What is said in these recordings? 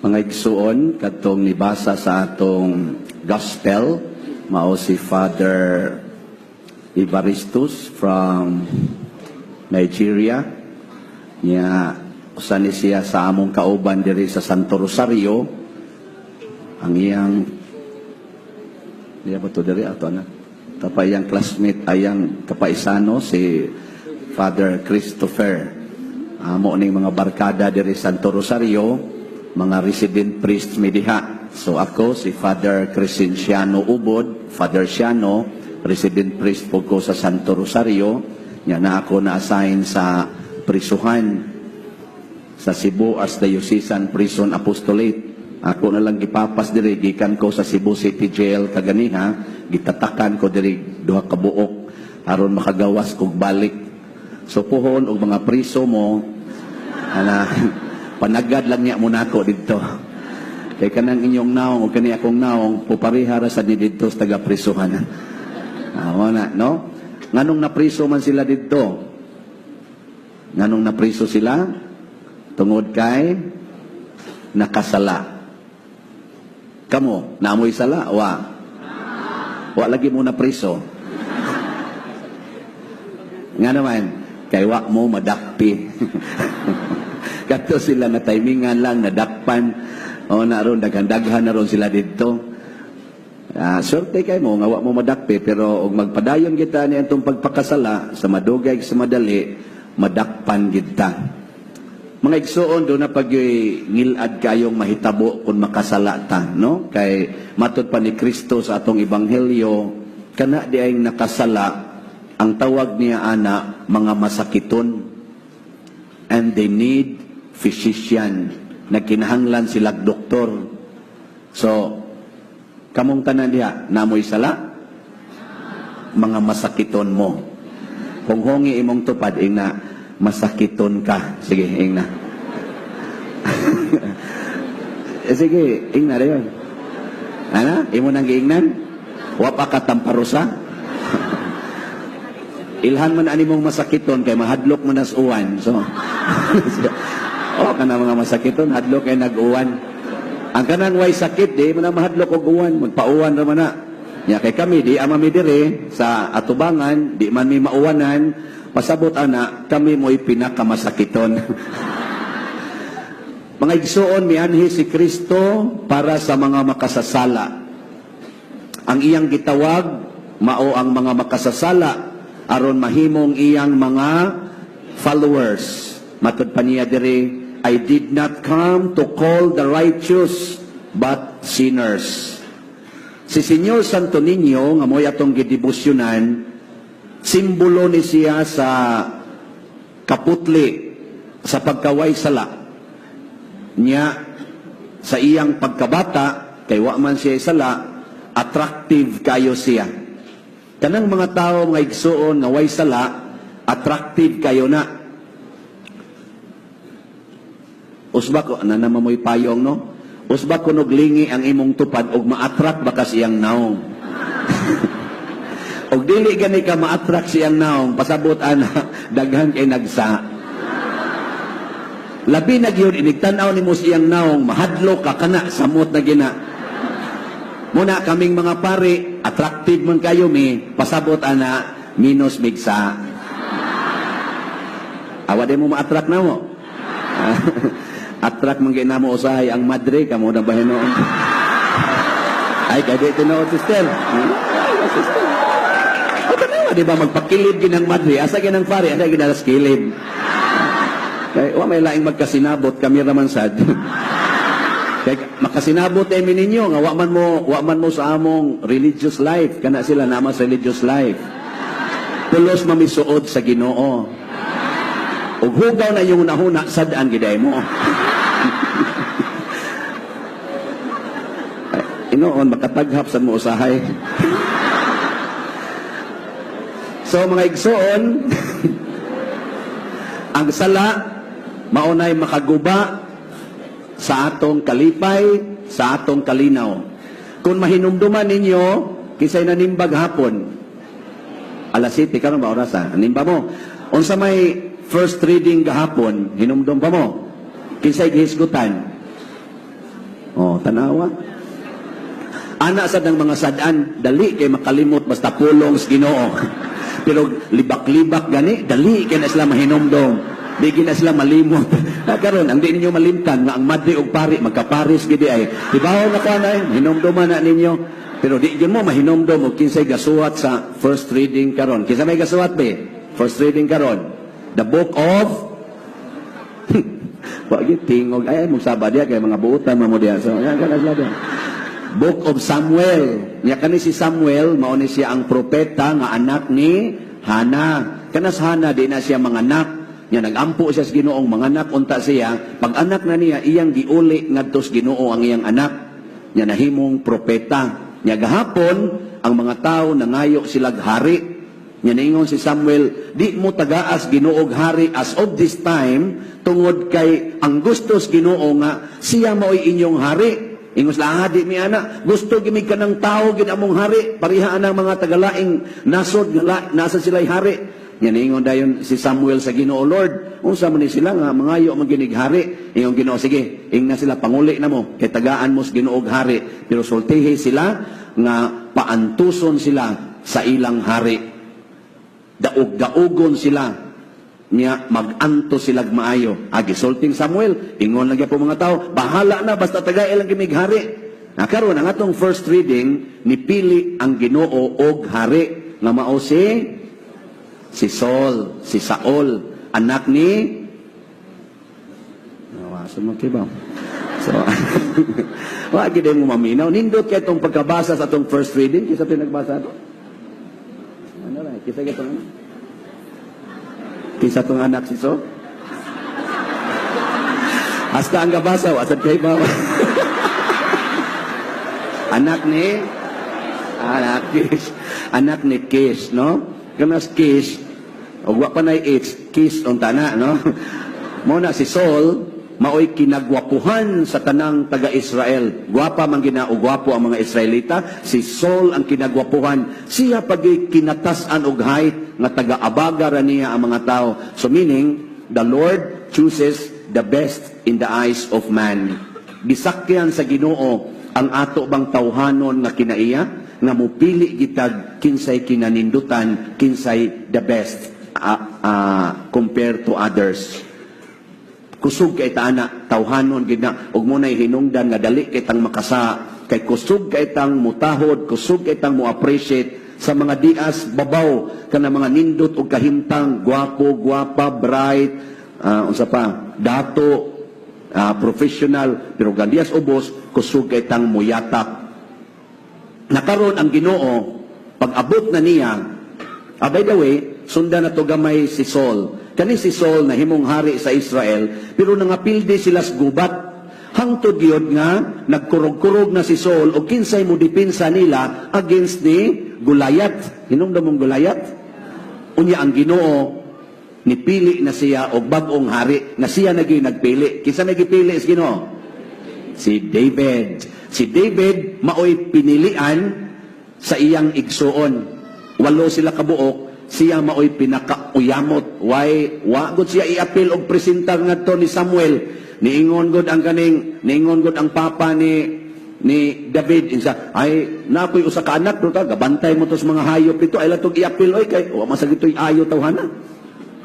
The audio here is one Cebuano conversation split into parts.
Mga igsuon, katong nibasa sa atong gospel, mao si Father Evaristus from Nigeria. Nya usa ni siya sa among kauban diri sa Santo Rosario. Ang iyang diya ba to diri ato na? Tapa iyang classmate ayang kapaisano, si Father Christopher. Amo ning mga barkada diri Santo Rosario, mga resident priest mi diha. So ako si Father Crescenciano Ubod, Father Ciano, resident priest po ko sa Santo Rosario. Nya na ako na-assign sa prisuhan sa Cebu as Diocesan Prison Apostolate. Ako na lang gipapas diri gikan ko sa Cebu City Jail kaganiha, gitatakan ko diri duha ka buok aron makagawas kog balik. So puhon og mga priso mo ana, panagad lang niya mo nako didto. Kay kanang inyong naong o kani akong naong pupareha ra sa ni didto sa taga prisuhan. Ah, mo na, no? Nganong napriso man sila didto? Nganong napriso sila? Tungod kay nakasala. Kamo, naamoy sala? Wa. Wa lagi mo na priso. Nga naman, kay wa mo madakpi. Kato sila na timingan lang, nadakpan. O na ron, daghan-daghan na ron sila dito. Ah, swerte kay mo nga wa mo madakpi, pero og magpadayon kita ni atong pagpakasala sa madugay sa madali, madakpan gid ta. Mga igsuon, do na pag ngilad kayong mahitabo kung makasala ta, no? Kay matod pa ni Kristo sa atong ebanghelyo, kana di ay nakasala, ang tawag niya ana mga masakiton. And they need physician. Nagkinahanglan sila doktor. So, kamong tanan diha, namoy sala? Mga masakiton mo. Kung hongi imong tupad, ingna, "Masakiton ka." Sige, ingna. Eh, sige, ingna rin. Ana, imo nang giingnan? Wa pa ka tamparusa? Ilhan man ani mong masakiton kay mahadlok man nas uwan. So, oh, kana mga masakiton, hadlok kay nag-uwan. Ang kanang way sakit, di man na mahadlok og uwan, magpauwan ra man na. Nya kay kami di ama mi diri sa atubangan, di man mi mauwanan, pasabot ana kami mo'y pinakamasakiton. Mga igsuon, mianhi si Kristo para sa mga makasasala. Ang iyang gitawag mao ang mga makasasala aron mahimong iyang mga followers. Matud pa niya diri, "I did not come to call the righteous but sinners." Si Senyor Santo Niño nga mo'y atong gidebosyonan, simbolo ni siya sa kaputli sa pagkaway sala. Niya sa iyang pagkabata kay wa man siya sala, attractive kayo siya. Kanang mga tao, mga igsuon, nga way sala, attractive kayo na. Usba ko na naman mo'y payong, no? Usba ko lingi ang imong tupad og ma-attract ba ka siyang naong. Og dili gani ka ma-attract siyang naong, pasabot ana daghan kay nagsa. Labi na gyud inig tan-aw nimo siyang naong, mahadlok ka kana samot na gina. Muna kaming mga pari, attractive man kayo mi, pasabot ana minus migsa. Awa di mo ma-attract na mo. Attract man gyud namo usahay ang madre kamo na ba hinuon. Ay, kay di tinuod, sister. Ay, sister. O tanawa, di ba magpakilid ginang madre, asa ginang pari, asa ginalas kilid. Kay wa may laing magkasinabot, kami raman sad. Kay makasinabot ay ninyo nga wa man mo sa among religious life, kana sila nama sa religious life. Pulos mamisuod sa Ginoo. Ug hugaw na yung nahuna sad-an giday mo. Ay, inoon makataghap sa mo usahay. So mga igsoon, ang sala maunay makaguba sa atong kalipay, sa atong kalinaw. Kung mahinumduman ninyo, kisay nanimbag hapon, alas 7, karon ba oras ha? Nimba mo. Unsa may first reading gahapon, hinumdum pa mo? Kinsay gihisgutan? Oh, tanawa. Ana sad ang mga sad-an, dali kay makalimot basta pulong sa Ginoo. Pero libak-libak gani, dali kay na sila mahinomdom. Di na sila malimot. Na karon ang di ninyo malimtan nga ang madre ug pari magkapares gid ay. Tibaw na ko na ay, mahinomdoman na ninyo. Pero di gyud mo mahinomdom og kinsay gasuwat sa first reading karon. Kinsa may gasuwat be? First reading karon. The Book of. Wa gyud tingog ay mo saba diya kay mga buutan man mo diya. So, yan kana sila diya. Book of Samuel. Nya kani si Samuel, mao ni siya ang propeta nga anak ni Hana. Kanas Hana, di na siya manganak. Nya nagampo siya sa Ginoong manganak unta siya. Pag anak na niya, iyang giuli ngadto sa Ginoo ang iyang anak. Nya nahimong propeta. Nya gahapon ang mga tao nangayo silag hari. Nya niingon si Samuel, "Di mo tagaas Ginoo og hari as of this time tungod kay ang gusto sa Ginoo nga siya mao'y inyong hari." Ingon sila, "Ah, di mi ana. Gusto gimi ka ng tao gid among hari. Pareha ang mga tagalaing nasod nga nasa sila'y hari." Nya niingon dayon si Samuel sa Ginoo, "Lord, unsa man ni sila nga mangayo man ginig hari?" Ingon Ginoo, "Sige, ingna sila panguli na mo kay tagaan mo sa Ginoo og hari. Pero sultihi sila nga paantuson sila sa ilang hari. Daog-daogon sila niya, mag-anto sila maayo." Agi sulting Samuel, ingon lang po mga tao, "Bahala na basta tagay lang kimig hari." Na karon ang atong first reading, nipili ang Ginoo og hari nga mao si Saul, si Saul, anak ni. Nawasan mo kay ba? So, wa gid mo maminaw. Nindot kay itong pagkabasa sa atong first reading, kinsa pinagbasa ato? Ano ra? Kinsa gitong ano? Kinsa tong anak si Saul? Hasta ang gabasa, wa sad kay ba? Anak ni anak Kish. Anak ni Kish, no? Kanas Kish, og wa pa nay H, Kish unta na, no? Mo na si Saul, maoy kinagwapuhan sa tanang taga-Israel. Gwapa man gina o gwapo ang mga Israelita, si Saul ang kinagwapuhan. Siya pagi kinatas-an og height nga taga-abaga ra niya ang mga tao. So meaning, the Lord chooses the best in the eyes of man. Gisakyan sa Ginoo ang ato bang tawhanon nga kinaiya nga mupili gitag kinsay kinanindutan, kinsay the best compared to others. Kusog kay ta ana, tawhanon gid na ug mo nay hinungdan nga dali kay tang makasa kay kusog kay tang mutahod, kusog kay tang mo appreciate sa mga dias babaw kana mga nindot og kahimtang, gwapo, gwapa, bright, unsa pa, dato, professional, pero gandias ubos kusog kay tang muyatak. Nakaron ang Ginoo pag abot na niya. By the way, sundan na to gamay si Saul. Kani si Saul na himong hari sa Israel, pero nangapildi sila sa gubat. Hangtod gyud nga nagkurog-kurog na si Saul og kinsay mo depensa nila against ni Goliath. Hinumdum mong Goliath? Unya ang Ginoo nipili na siya og bag-ong hari nga siya nagi nagpili. Kinsa may gipili sa Ginoo? Si David. Si David maoy pinilian sa iyang igsuon. Walo sila kabuok, siya maoy pinakauyamot. Why? Wa gud siya iapil og presentar ngadto ni Samuel. Niingon gud ang papa ni David insa ay na ako'y usa ka anak do ta gabantay mo to sa mga hayop ito ay latog iapil oy kay wa man sa gito'y ayo tawhana.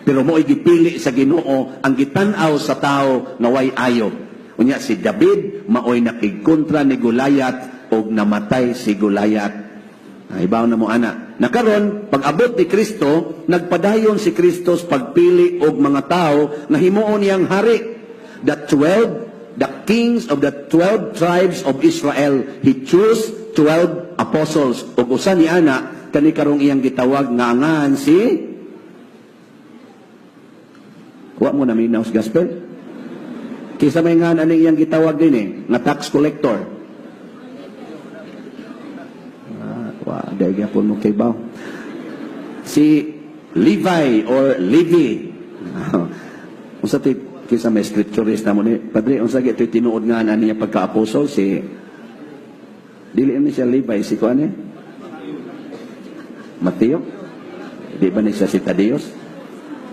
Pero mo'y gipili sa Ginoo ang gitan-aw sa tao nga way ayo. Unya si David maoy nakigkontra ni Goliath og namatay si Goliath. Ay, ibaw na mo ana. Nakaron, pag abot ni Kristo, nagpadayon si Kristo sa pagpili og mga tao nga himuon niyang hari. The 12, the kings of the 12 tribes of Israel, he chose 12 apostles. Ug usa ni ana, kani karong iyang gitawag nga angan si. Wa mo na minaw sa gospel? Kisa may nga aning iyang gitawag din eh, nga tax collector. Ah, wa, dahil gyapon mo kay baw. Si Levi or Levi. Unsa ti kinsa may scripturist na mo ni Padre, unsa gyud ito'y tinuod nga ani niya pagka-apostle si dili ni siya Levi, si kuan eh? Mateo? Di ba ni siya si Thaddeus?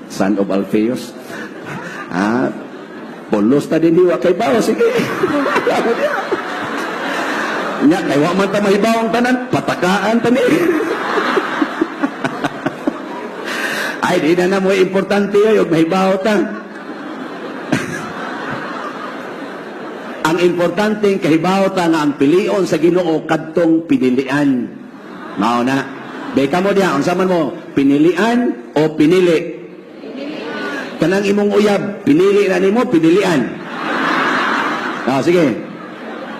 Son of Alphaeus? Ah, pulos ta din, wa kay bawo, sige. Nya kay wa man ta mahibaw ang tanan, patakaan ta ni. Ay, di na na mo importante oy, og mahibaw ta. Ang importante kahibaw ta nga ang pilion sa Ginoo kadtong pinilian. Mao na. Beka mo diha, unsa man mo, pinilian o pinili? Kanang imong uyab, pinili na nimo, pinilian. Ah, sige.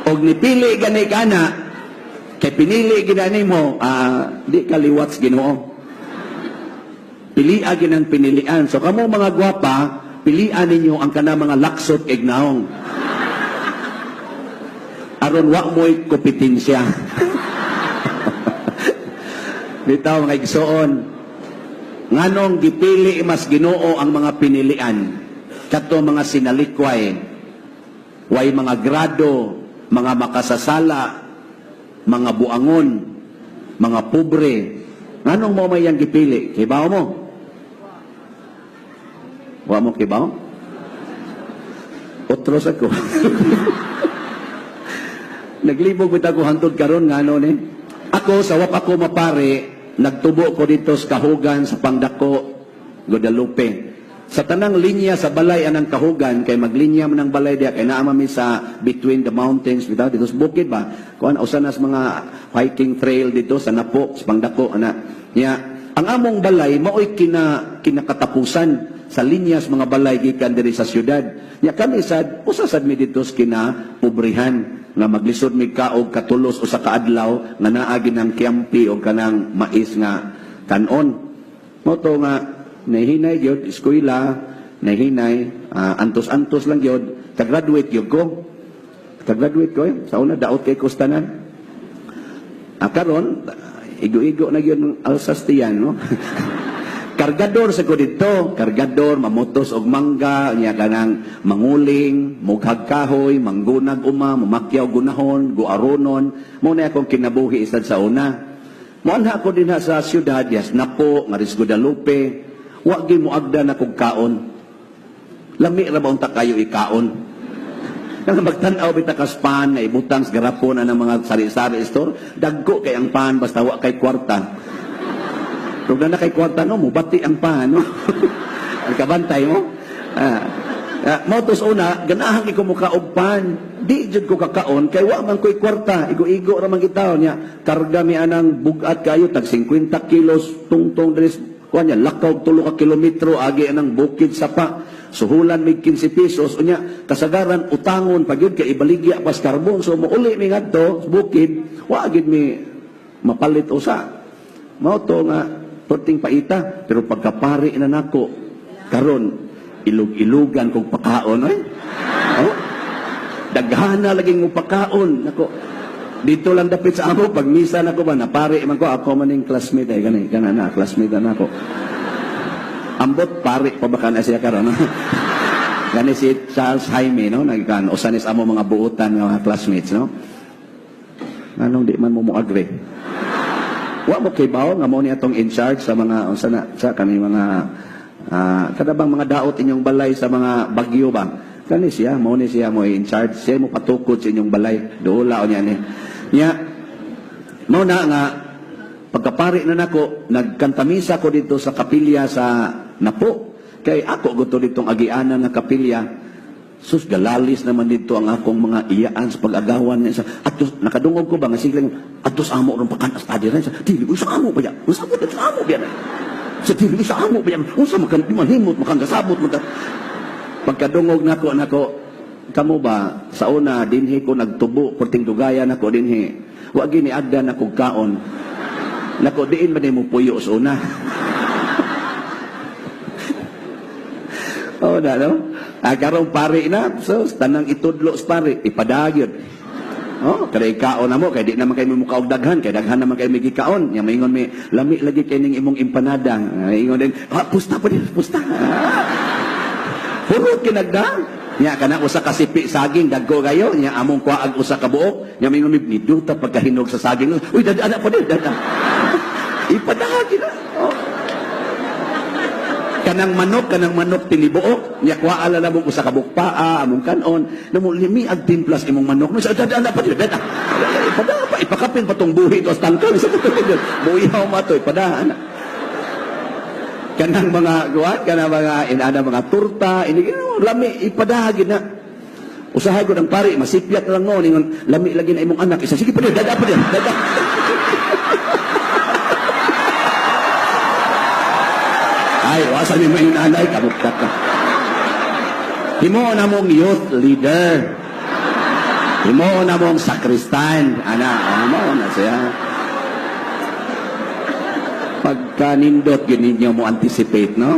Og nipili gani kana, kay pinili gid nimo, di ka liwat sa Ginoo. Pilia gid ang pinilian. So kamo mga gwapa, pilian ninyo ang kana mga laksot kay naong. Aron wa mo'y kompetensya. Bitaw, mga igsoon, nganong gipili mas Ginoo ang mga pinilian, kadto mga sinalikway, way mga grado, mga makasasala, mga buangon, mga pobre. Nganong mo may yang gipili? Kibaw mo? Wa mo kibaw? Otros ako. Naglibog bitaw ko hantod karon ngano ni. Ako sa wap ako mapare, nagtubo ko dito sa Kahugan sa Pangdako, Guadalupe. Sa tanang linya sa balay anang Kahugan kay maglinya man ang balay diha kay naa man mi sa between the mountains bitaw dito sa bukid ba. Kuan usa na sa mga hiking trail dito sa Napo, sa Pangdako ana. Nya ang among balay maoy kinakatapusan sa linyas mga balay gikan diri sa syudad. Nya kami sad usa sad mi dito sa kinapobrihan nga maglisod mi kaog katulos usa ka adlaw nga naa ginang kiyampi o kanang mais nga kanon. Mo to nga nahinay gyud eskwela, nahinay, antos-antos lang gyud, ka-graduate gyud ko. Ka-graduate ko eh. Sa una daot kay kustanan. Karon igo-igo na gyud ang alsas tiyan, no? Kargador sa ko dito, kargador, mamutos og mangga, nya kanang manguling, mughag kahoy, manggunag uma, mamakyaw gunahon, guaronon, mo na akong kinabuhi isad sa una. Moanha ako dinha sa syudad, yes, Napo, ngaris Guadalupe, wa gyud moagda na kog kaon. Lami ra ba unta kayo ikaon? Nang magtan-aw bita kas pan na ibutang sa garapon ang mga sari-sari store, dagko kay ang pan basta wa kay kwarta. Kung na kay kwarta no, mubati ang pan no. Ang kabantay mo. Mo tos una, ganahan kay ko muka og pan. Di jud ko kakaon kay wa man ko'y kwarta. Igo-igo ra man gitaw niya. Karga mi anang bugat kayo tag 50 kilos tungtong diri kuan niya lakaw 3 ka kilometro agi anang bukid sapa. Suhulan mig 15 pesos unya kasagaran utangon pag yun kay ibaligya pas karbon, so mouli mi ngadto bukid, wa gid mi mapalit usa. Mao to nga perting paita, pero pagkapari na nako karon ilug-ilugan kog pakaon oy. Oh, daghana laging mo pakaon nako. Dito lang dapit sa amo pag misa nako ba napari man ko, ako maning classmate ay gani kana na classmate na nako. Ambot pare pa baka na siya karon. Gani si Charles Jaime no, nagkan usa ni sa amo mga buotan nga mga classmates no. Anong di man mo mo-agree? Wa mo kibaw nga mo ni atong in charge sa mga unsa na sa kami mga kada bang mga daot inyong balay sa mga bagyo ba? Kani siya mo ni siya mo in charge, siya mo patukod sa inyong balay. Duula niya ni. Nya mo na nga pagkapari na nako, nagkantamisa ko dito sa kapilya sa Napo. Kay ako gusto ditong agianan nga kapilya. Sus, galalis naman dito ang akong mga iyaan sa pag-agawan niya. Atos, nakadungog ko ba nga sige lang, atos amo ron pakan as adi rin. Sa dili, usa amo ba yan? Usa mo, sa amo ba yan? Sa dili, usa amo ba yan? Usa makan, di manhimot, makan kasabot, makan. Pagkadungog nako, kamo ba, sa una, dinhi ko nagtubo, perting dugayan nako dinhi. Wa gini agda na kog kaon. Nako, diin ba mo puyo sa una? Oh, na, no? Karon pari na, so, tanang itudlo sa pari, ipadagyon. Oh, kada ikaon na mo, kay di naman kayo mukaog daghan, kay daghan naman kayo migikaon. Nya maingon mi, lami lagi kay ning imong empanada. Ingon din, pusta pa din, pusta. Hurot kinagda. Nya kana usa ka sipi saging dagko kayo, nya among kuwaag usa ka buok. Nya maingon mi, niduta pagkahinog sa saging. Uy, dada pa din, dada. Ipadagyon na. Oh. Kanang manok tinibuok, nya kuha ala mo usa ka bukpaa, among kanon, namo limi ag timplas imong manok. No, sa dada pa dada. Pada pa ipakapin pa tong buhi to sa tangkal sa buhihaw ma to ipada ana. Kanang mga guwan, kanang mga inana mga turta, ini lami ipadaha gid na. Usahay gud ang pari, masipyat na lang no, ningon lami lagi na imong anak. Isa sige pa dada pa dada. Ay, wasa ni mo yung nanay, kamukta ka. Himo na mong youth leader. Himo na mong sakristan. Ana, mo na siya. Pagkanindot, yun ninyo mo anticipate, no?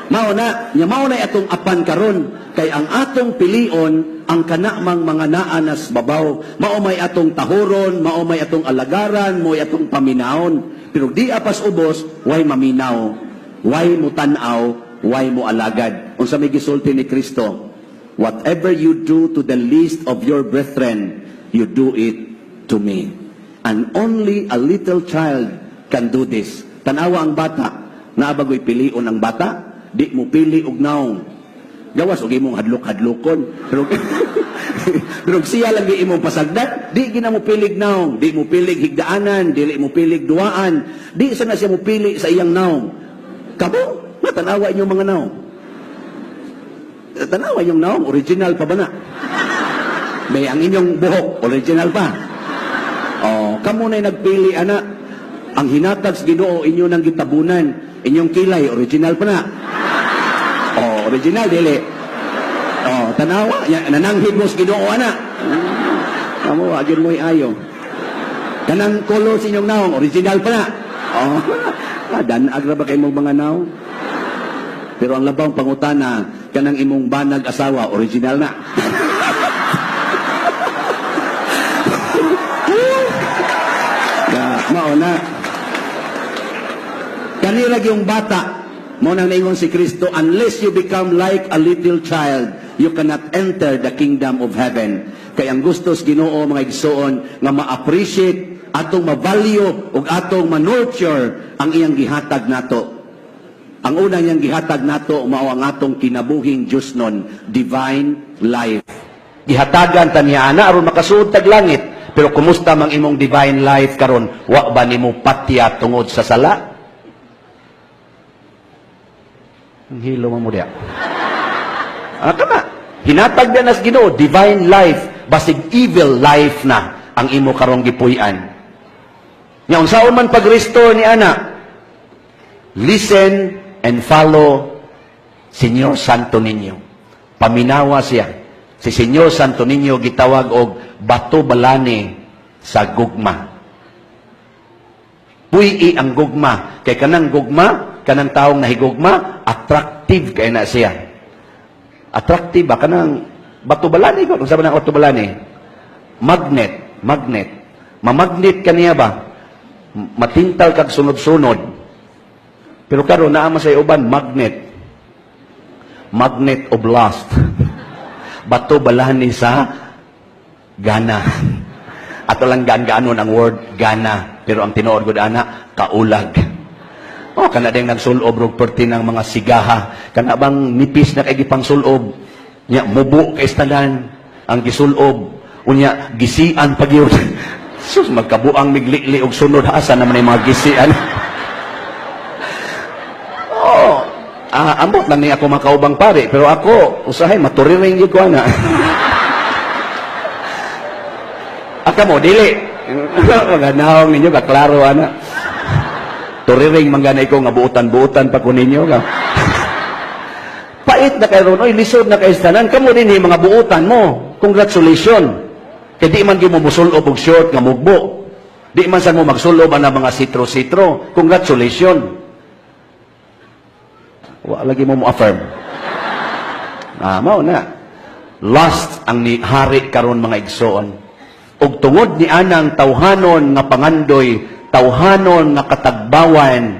Mao na, nya mao na atong apan karon kay ang atong pilion ang kanamang mga naanas babaw. Mao may atong tahuron, mao may atong alagaran, mao atong paminawon. Pero di apas ubos, way maminaw, way mo tan-aw, way mo alagad. Unsa may gisulti ni Kristo? Whatever you do to the least of your brethren, you do it to me. And only a little child can do this. Tanawa ang bata, naa bagoy pilion ang bata, di mo pili og naong. Gawas og imong hadlok-hadlokon. Pero pero siya lang gi imong pasagdan, di gina mo pilig naong, di mo pilig higdaanan, dili mo pilig duaan, di sa na siya mo pili sa iyang naong. Kamo, matanawa inyong mga naong. Tanawa inyong naong, original pa ba na? May ang inyong buhok, original pa. Oh, kamo na'y nagpili ana. Ang hinatag sa Ginoo inyo nang gitabunan, inyong kilay original pa na. Oh, original dili. Oh, tanawa, nananghid mo sa Ginoo ana. Kamo agin mo'y ayo. Kanang color sa inyong naong original pa na. Oh, dan-ag ra ba kay mong mga naong? Pero ang labang pangutana, kanang imong banag asawa, original na. Ya, mao na. Kanira yung bata, mo nang naingon si Kristo, unless you become like a little child, you cannot enter the kingdom of heaven. Kay ang gusto sa Ginoo mga igsoon nga ma-appreciate, atong ma-value ug atong ma-nurture ang iyang gihatag nato. Ang unang niyang gihatag nato mao ang atong kinabuhing Diosnon, divine life. Gihatagan ta niya ana aron makasuod tag langit. Pero kumusta mang imong divine life karon? Wa ba nimo patya tungod sa sala? Ang hilo mo diya. Ah, kama. Hinatag na nas Ginoo divine life, basig evil life na ang imo karong gipuy-an. Nya unsaon man pag-restore ni ana? Listen and follow Señor Santo Niño. Paminawa siya. Si Señor Santo Niño gitawag og bato balani sa gugma. Puy-i ang gugma. Kay kanang gugma, kanang taong nahigugma, attractive kay na siya. Attractive ba? Kanang bato balani ko. Unsa ba nang bato balani? Magnet. Magnet. Mamagnet kaniya ba? Matintal kag sunod-sunod. Pero karon naa man sa uban magnet. Magnet of lust. Bato balani sa gana. Ato lang gaan-gaanon ang word gana, pero ang tinuod gud ana kaulag. Oh, kana ding nagsulob rog perti ng mga sigaha. Kana bang nipis na kay gipang sulob? Nya mubo kay tanan ang gisulob. Unya gisian pa gyud. Sus, magkabuang miglili og sunod, asa naman yung mga gisian. Oh, ambot lang ni ako makaubang pare, pero ako usahay maturiring gyud ko ana. Aka mo dili. Mga naong ninyo ka klaro ana. Turiring man ganay ko nga buutan-buutan pa ko ninyo. Pait na kay ron, oy lisod na kay tanan. Kamo dinhi mga buutan mo. Congratulations. Kay di man gyud mo musulob og short nga mugbo. Di man sa mo magsulob ana mga sitro-sitro. Congratulations. Wa lagi mo mo affirm. Ah, mao na. Lust ang ni hari karon mga igsoon. Ug tungod ni anang tawhanon nga pangandoy, tawhanon nga katagbawan,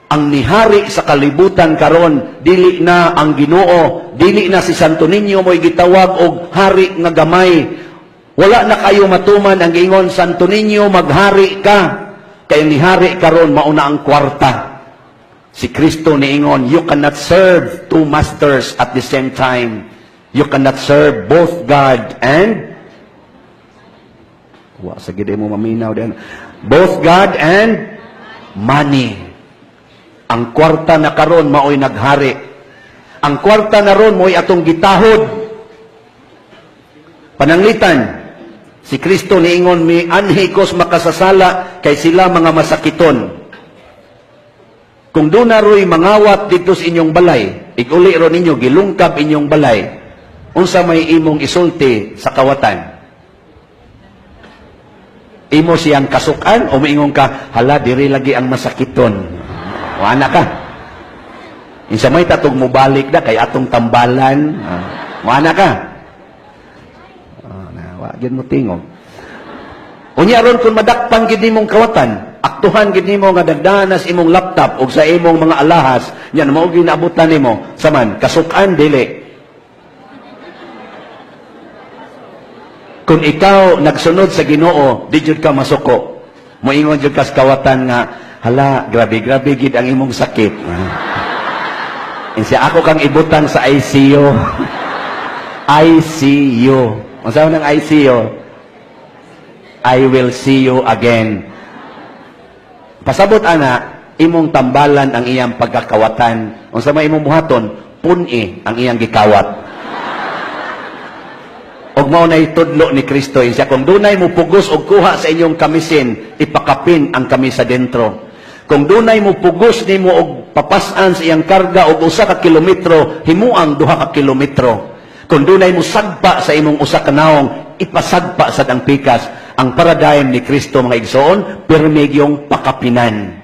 ang nihari sa kalibutan karon dili na ang Ginoo, dili na si Santo Niño mo'y gitawag og hari nga gamay. Wala na kayo matuman ang giingon Santo Niño maghari ka. Kay ang nihari karon mauna ang kwarta. Si Kristo niingon, "You cannot serve two masters at the same time. You cannot serve both God and," wa sa gid mo maminaw din, "both God and money." Ang kwarta na karon maoy naghari. Ang kwarta na ron mo'y atong gitahod. Pananglitan, si Kristo niingon, "Mianhi ko's makasasala kay sila mga masakiton." Kung duna ro'y mangawat dito sa inyong balay, iguli ro ninyo, gilungkab inyong balay, unsa may imong isulti sa kawatan? Imo siyang kasukan o moingon ka, "Hala, diri lagi ang masakiton"? Wala ka. Insa may tatog mobalik da kay atong tambalan. Ah, wala ka. Ah, na, wa gyud mo tingog. Unya ron kung madakpan gid nimong kawatan, aktuhan gid nimo nga dagdanas imong laptop ug sa imong mga alahas, nya mao gyud naabutan nimo, saman kasukan dili. Kung ikaw nagsunod sa Ginoo, di jud ka masuko. Moingon jud ka sa kawatan nga, "Hala, grabe grabe gid ang imong sakit. Ah. Insa ako kang ibutang sa ICU." ICU. Unsa man ang ICU? I will see you again. Pasabot ana, imong tambalan ang iyang pagkakawatan. Unsa may imong buhaton? Pun-i ang iyang gikawat. Og mao nay tudlo ni Kristo siya, kung dunay mo pugos og kuha sa inyong kamisin, ipakapin ang kamisa dentro. Kung dunay mo pugos nimo og papas-an sa iyang karga og 1 ka kilometro, himuang 2 ka kilometro. Kung dunay mo sagpa sa imong usa ka naong, ipasagpa sad ang pikas. Ang paradigm ni Kristo, mga igsoon, pirmi yung pakapinan.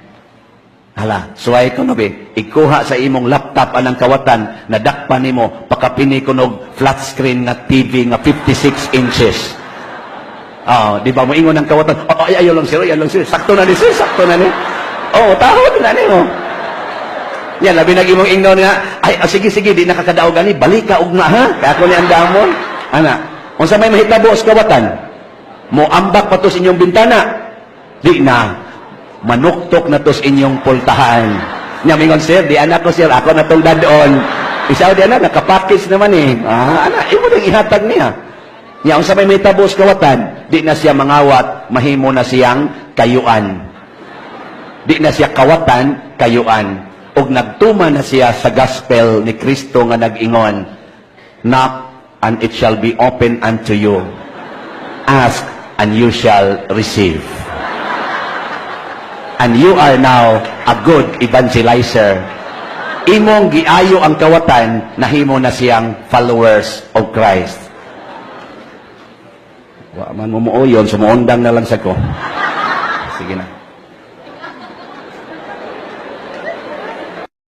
Hala, suway ko no be, ikuha sa imong laptop anang kawatan, nadakpan nimo, pakapini ko og flat screen nga TV nga 56 inches. Oh, di ba moingon ang kawatan, "Oh, ay, ayaw lang sir, ayaw lang sir, sakto na ni sir, sakto na ni." Oh, tahod na nimo. Yan, labi nag imong ingnon nga, "Ay, oh, sige, sige, di nakakadaog ani, balik ka ugma ha, kaya ako ni andamon." Ana, unsa may mahitabo sa kawatan? Mo ambak pa to sa inyong bintana. Di na, manuktok na to sa inyong pultahan. Nya mingon, "Sir, di anak ko sir, ako na tong dadon." Isaw di anak, nakapackage naman eh. Ah, ana, imo nang ihatag niya. Nya unsa may mahitabo sa kawatan? Di na siya mangawat, mahimo na siyang kayuan. Di na siya kawatan, kayuan. Og nagtuma na siya sa gospel ni Kristo nga nag-ingon, "Knock and it shall be open unto you. Ask and you shall receive." And you are now a good evangelizer. Imong giayo ang kawatan, nahimo na siyang followers of Christ. Wa man mo muoyon, sumuundang na lang sa ko. Sige na.